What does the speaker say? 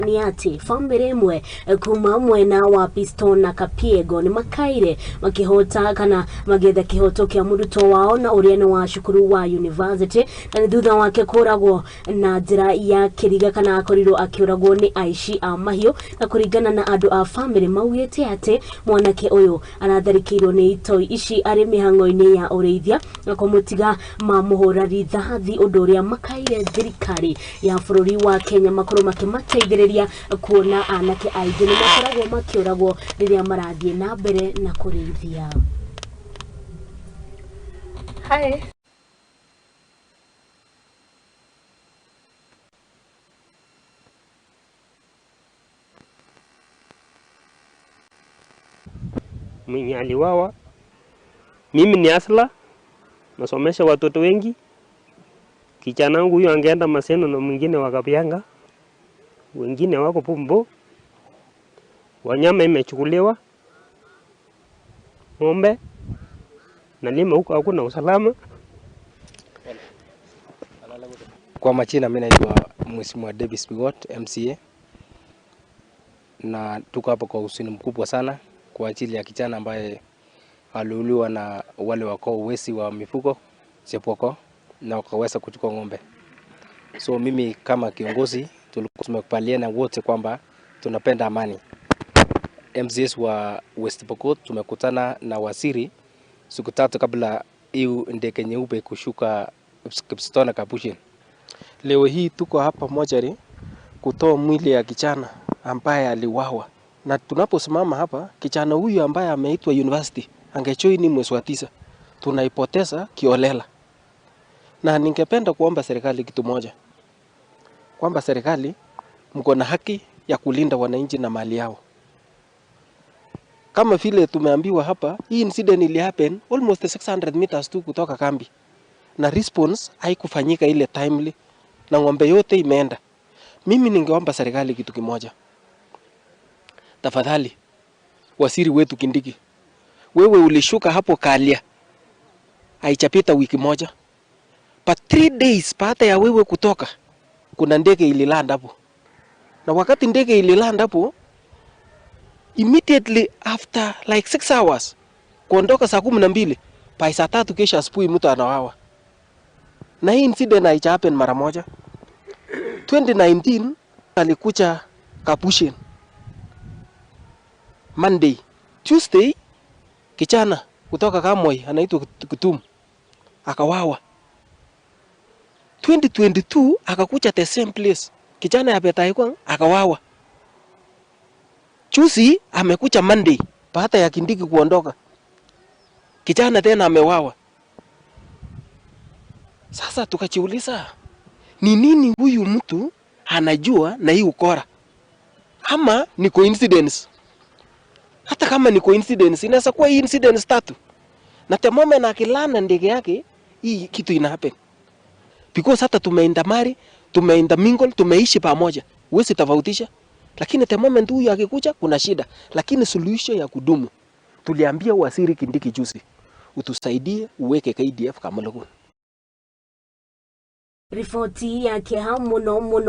Nĩ atĩ bamĩrĩ ĩmwe kuma mwena wa Piston na Kapiego nĩ makaire makĩhota kana magĩetha kĩhoto kĩa mũrutwo wao na ũrĩa nĩ wa cukuru wa university, na nĩ thutha wake kũragwo na njĩra ya kĩriga kana akorirwo akĩũragwo nĩ aici a mahiũ. Na kũringana na andũ a bamĩrĩ, maugĩte atĩ mwanake ũyũ aratharĩkĩirwo nĩ itoi ici arĩ mĩhang'o-inĩ ya ũrĩithia na kũmũtiga mamũhũra rithathi, ũndũ ũrĩa makaire thirikari ya bũrũri wa Kenya makorwo makĩmateithĩrĩria kuona anake aingĩ nĩ makoragwo makĩũragwo rĩrĩa marathiĩ na mbere na kũrĩithia. Hi. Mwenye aliuawa. Mimi ni hustler, nasomesha watoto wengi. Kijana wangu huyo angeenda Maseno na mwingine wakapianga, wengine wako Pumbo. Wanyama imechukuliwa, ng'ombe nalima huko, hakuna usalama. Kwa majina mimi naitwa Mheshimiwa Davis Bigot, MCA, na tuko hapa kwa huzuni mkubwa sana kwa ajili ya kijana ambaye aliuliwa na wale wako wezi wa mifugo Chepwoko na wakaweza kuchukua ng'ombe. So mimi kama kiongozi tulikuwa tumekubaliana wote kwamba tunapenda amani. MCAs wa West Pokot tumekutana na waziri siku 3 kabla hiyo ndege nyeupe kushuka Kipsitona Kapushin. Leo hii tuko hapa mochari kutoa mwili ya kijana ambaye aliuawa, na tunaposimama hapa, kijana huyu ambaye ameitwa university angejoin mwezi wa 9, tunaipoteza kiolela. Na ningependa kuomba serikali kitu moja, kwamba serikali mko na haki ya kulinda wananchi na mali yao. Kama vile tumeambiwa hapa, hii incident ili happen almost 600 meters tu kutoka kambi, na response haikufanyika ile timely, na ng'ombe yote imeenda. Mimi ningeomba serikali kitu kimoja, tafadhali waziri wetu Kindiki, wewe ulishuka hapo Kalia, haijapita wiki moja, but 3 days baada ya wewe kutoka, kuna ndege ililand hapo, na wakati ndege ililand hapo, immediately after like 6 hours kuondoka saa 12, by saa 3 kesho asubuhi mtu anauawa. Na hii incident haija happen mara moja. 2019 alikuja Kapushin Monday, Tuesday kijana kutoka Kamoi anaitwa Kutum akawawa. 2022 akakuja the same place, kijana ya Betaikwang akawawa. Juzi amekuja Monday baada ya Kindiki kuondoka, kijana tena amewawa. Sasa tukajiuliza ni nini huyu mtu anajua na hii ukora, ama ni coincidence? Hata kama ni coincidence, inaweza kuwa hii incidence tatu, na the moment akilanda ndege yake hii kitu ina happen, because hata tumeintermarry, tumeintermingle, tumeishi pamoja, huwezi tofautisha. Lakini the moment huyu akikuja kuna shida. Lakini solution ya kudumu, tuliambia waziri Kindiki juzi, utusaidie uweke KDF Kamulukun. Riboti ya kĩeha mũno mũno.